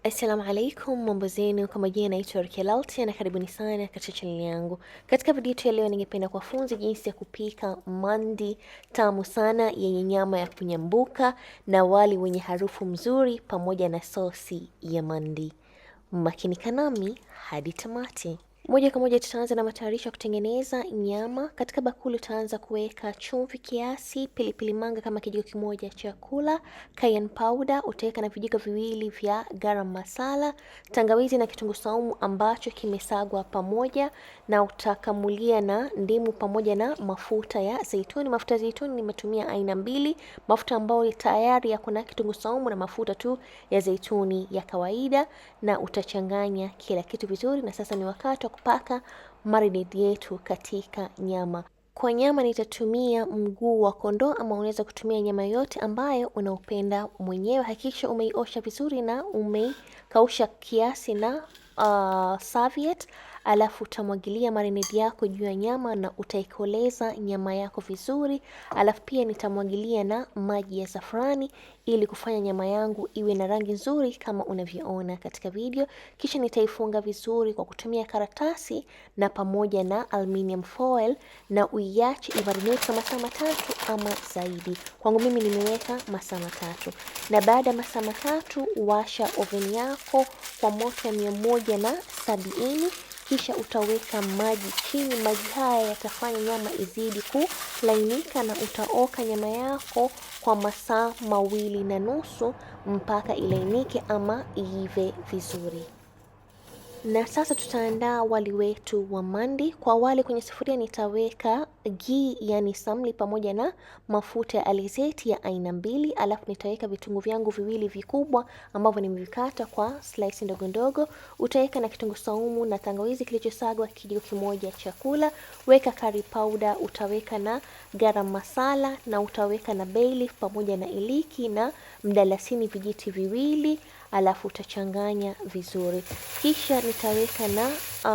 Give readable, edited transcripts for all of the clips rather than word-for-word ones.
Assalamu alaikum, mambo zenu? Kwa majina naitwa Rukia Laltia na karibuni sana katika chaneli yangu. Katika video yetu ya leo, ningependa kuwafunza jinsi ya kupika mandi tamu sana yenye nyama ya kunyambuka na wali wenye harufu mzuri pamoja na sosi ya mandi. Makinika nami hadi tamati. Moja kwa moja tutaanza na matayarisho ya kutengeneza nyama. Katika bakuli utaanza kuweka chumvi kiasi, pilipili manga kama kijiko kimoja cha chakula, cayenne powder, utaweka na vijiko viwili vya garam masala, tangawizi na kitunguu saumu ambacho kimesagwa pamoja, na utakamulia na ndimu pamoja na mafuta ya zeituni. Mafuta ya zeituni nimetumia aina mbili, mafuta ambayo tayari yako na kitunguu saumu na mafuta tu ya zeituni ya kawaida, na utachanganya kila kitu vizuri. Na sasa ni wakati wa kupaka marinade yetu katika nyama. Kwa nyama nitatumia mguu wa kondoo ama unaweza kutumia nyama yoyote ambayo unaupenda mwenyewe. Hakikisha umeiosha vizuri na umeikausha kiasi na serviette, alafu utamwagilia marinade yako juu ya nyama na utaikoleza nyama yako vizuri. Alafu pia nitamwagilia na maji ya safrani ili kufanya nyama yangu iwe na rangi nzuri kama unavyoona katika video. Kisha nitaifunga vizuri kwa kutumia karatasi na pamoja na aluminium foil na uiache imarinate kwa masaa 3 ama zaidi. Kwangu mimi nimeweka masaa 3. Na baada ya masaa 3 washa oven yako kwa moto ya 170. Kisha utaweka maji chini. Maji haya yatafanya nyama izidi kulainika na utaoka nyama yako kwa masaa 2.5 mpaka ilainike ama iive vizuri. Na sasa tutaandaa wali wetu wa mandi. Kwa wali kwenye sufuria nitaweka ghee, yani samli, pamoja na mafuta ya alizeti ya aina 2. Alafu nitaweka vitunguu vyangu viwili vikubwa ambavyo nimevikata kwa slice ndogo ndogo. Utaweka na kitunguu saumu na tangawizi kilichosagwa kijiko kimoja chakula. Weka curry powder, utaweka na garam masala na utaweka na bay leaf pamoja na iliki na mdalasini vijiti viwili. Alafu utachanganya vizuri. Kisha nitaweka na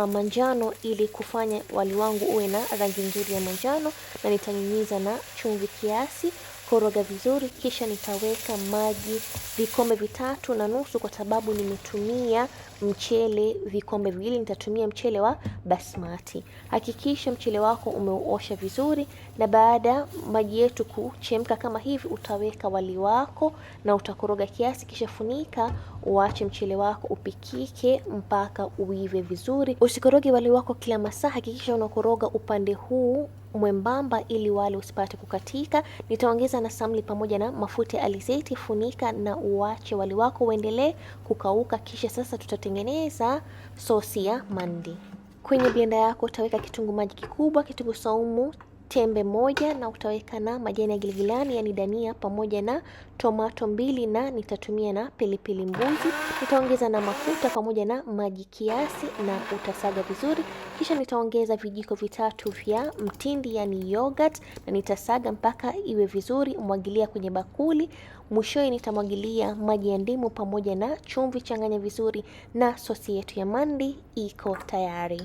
manjano ili kufanya wali wangu uwe na rangi nzuri ya manjano, na nitanyunyiza na chumvi kiasi. Koroga vizuri. Kisha nitaweka maji vikombe 3.5 kwa sababu nimetumia mchele vikombe 2. Nitatumia mchele wa basmati. Hakikisha mchele wako umeuosha vizuri, na baada maji yetu kuchemka kama hivi utaweka wali wako na utakoroga kiasi, kisha funika uache mchele wako upikike mpaka uive vizuri. Usikoroge wali wako kila masaa, hakikisha unakoroga upande huu mwembamba ili wali usipate kukatika. Nitaongeza na samli pamoja na mafuta ya alizeti. Funika na uache wali wako uendelee kukauka. Kisha sasa tutatengeneza sosi ya mandi. Kwenye blender yako utaweka kitunguu maji kikubwa, kitunguu saumu tembe 1, na utaweka na majani ya giligilani yani dania pamoja na tomato 2, na nitatumia na pilipili mbuzi. Nitaongeza na mafuta pamoja na maji kiasi na utasaga vizuri. Kisha nitaongeza vijiko 3 vya mtindi yani yogurt na nitasaga mpaka iwe vizuri. Mwagilia kwenye bakuli. Mwishowe nitamwagilia maji ya ndimu pamoja na chumvi. Changanya vizuri na sosi yetu ya mandi iko tayari.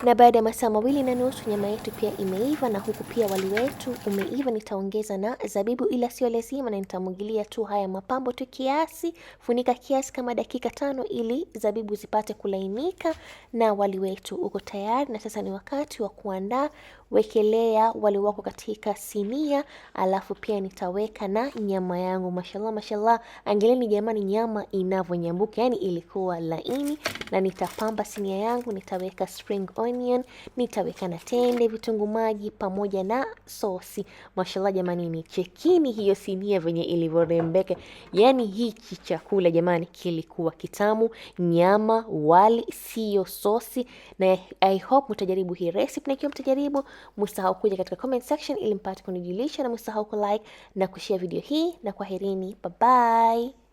Na baada ya masaa 2.5 nyama yetu pia imeiva na huku pia wali wetu umeiva. Nitaongeza na zabibu ila sio lazima, na nitamwagilia tu haya mapambo tu kiasi. Funika kiasi kama dakika 5 ili zabibu zipate kulainika na wali wetu uko tayari. Na sasa ni wakati wa kuandaa. Wekelea wali wako katika sinia, alafu pia nitaweka na nyama yangu. Mashallah, mashallah, angalieni jamani nyama inavyonyambuka, yani ilikuwa laini. Na nitapamba sinia yangu, nitaweka spring onion, nitaweka na tende, vitunguu maji pamoja na sosi. Mashallah jamani, ni chekini hiyo sinia venye ilivyorembeka. Yani hichi chakula jamani kilikuwa kitamu, nyama, wali, sio sosi. Na I hope mtajaribu hii recipe, na ikiwa mtajaribu msahau kuja katika comment section ili mpate kunijulisha, na msahau ku like na kushare video hii. Na kwaherini, bye bye.